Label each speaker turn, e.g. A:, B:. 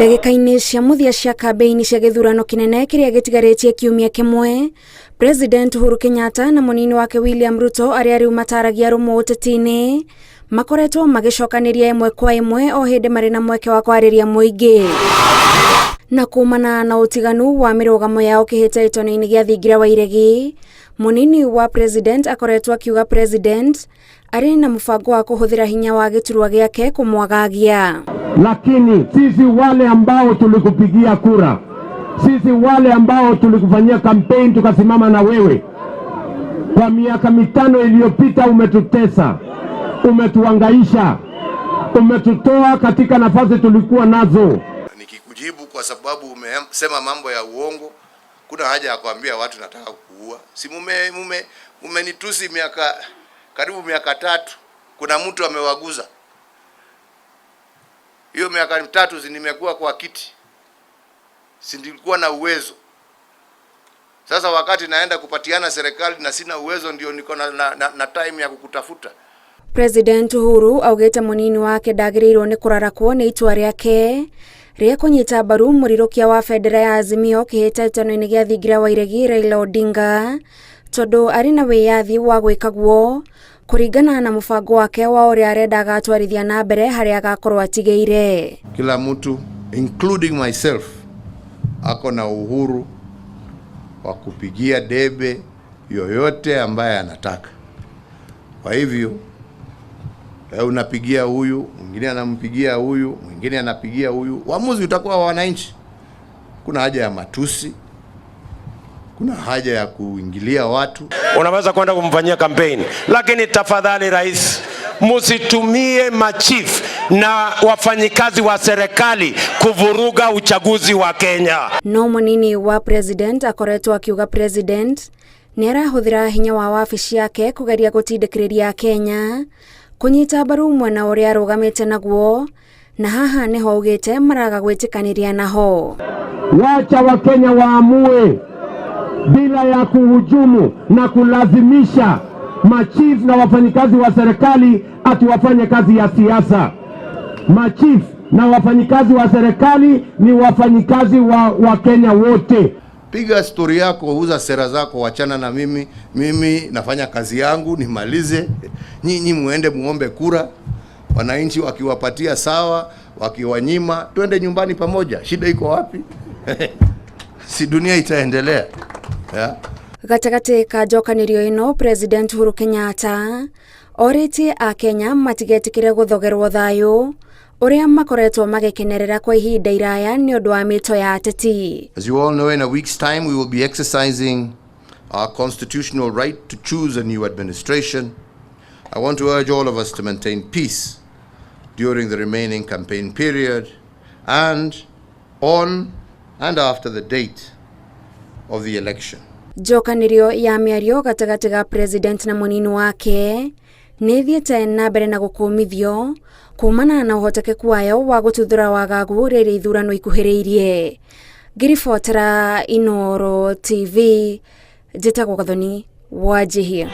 A: Ndagĩka-inĩ cia mũthia cia kambĩini cia gĩthurano kĩnene kĩrĩa gĩtigarĩtie kiumia kĩmwe, President Uhuru Kenyatta na mũnini wake William Ruto arĩa rĩu mataragia rũmũ ũteti-inĩ makoretwo magĩcokanĩria ĩmwe kwa ĩmwe o hĩndĩ marĩ na mweke wa kwarĩria mũingĩ. Na kumana na ũtiganu wa mĩrũgamo yao kĩhĩtahĩtano-inĩ gĩa thingira wa iregi, mũnini wa president akoretwo akiuga president arĩ na mũbango wa kũhũthĩra hinya wa gĩturwa gĩake kũmwagagia.
B: Lakini sisi wale ambao tulikupigia kura, sisi wale ambao tulikufanyia campaign tukasimama na wewe kwa miaka 5 iliyopita, umetutesa, umetuangaisha, umetutoa katika nafasi tulikuwa nazo.
C: Nikikujibu kwa sababu umesema mambo ya uongo, kuna haja ya kuambia watu nataka kuua. Si mumenitusi miaka karibu miaka 3, kuna mtu amewaguza. Hiyo miaka 3 nimekuwa kwa kiti, si nilikuwa na uwezo. Sasa wakati naenda kupatiana serikali na sina uwezo, ndio niko na time ya kukutafuta.
A: President Uhuru augĩte mũnini wake ndagĩrĩirwo nĩ kũrarakwo nĩ itua rĩake rĩa kũnyita mbaru mũrirũkia wa bendera ya Azimio kĩhĩtahĩtano-inĩ gĩa thingira wa iregi Raila Odinga tondũ arĩ na wĩyathi wa gwĩka guo kũringana na mũbango wake wa ũrĩa arenda agatwarithia na mbere harĩa agakorwo atigĩire.
C: Kila mtu including myself ako na uhuru wa kupigia debe yoyote ambaye anataka. Kwa hivyo unapigia huyu, mwingine anampigia huyu, mwingine anapigia huyu, uamuzi utakuwa wa wananchi. Kuna haja ya matusi, kuna haja ya kuingilia watu.
D: Unaweza kwenda kumfanyia campaign, lakini tafadhali rais, msitumie machief na wafanyikazi wa serikali kuvuruga uchaguzi wa Kenya.
A: No munini wa president akoretwo akiuga president nĩarahũthĩra hinya wa wabici yake kũgeria gũtindĩkĩrĩria Kenya kũnyita mbaru mwena ũrĩa arũgamĩte naguo, na haha nĩho augĩte maraga gwĩtĩkanĩria naho.
B: Wacha Wakenya waamue bila ya kuhujumu na kulazimisha machief na wafanyikazi wa serikali ati wafanye kazi ya siasa. Machief na wafanyikazi wa serikali ni wafanyikazi wa Wakenya wote.
C: Piga stori yako, uza sera zako, wachana na mimi. Mimi nafanya kazi yangu nimalize, nyinyi muende muombe kura. Wananchi wakiwapatia sawa, wakiwanyima twende nyumbani pamoja. Shida iko wapi? Si dunia itaendelea. Yeah.
A: Gatagatĩ ka njokanĩrio ĩno, President Uhuru Kenyatta orĩtie Akenya matigetĩkĩre gũthogerwo thayũ ũrĩa makoretwo magĩkenerera kwa ihinda iraya nĩ ũndũ wa mĩto ya ateti.
C: As you all know, in a week's time we will be exercising our constitutional right to choose a new administration. I want to urge all of us to maintain peace during the remaining campaign period and on and after the date of the election.
A: Njokanĩrio ya mĩario gatagatĩ ga president na mũnini wake nĩ ĩthiĩte na mbere na gũkũmithio kumana na ũhotekeku wayo wa gũtuthũra wagagu rĩrĩa ithurano ikuhĩrĩirie. Ngĩribotera Inooro TV, njĩtagwo Gathoni Wanjihia.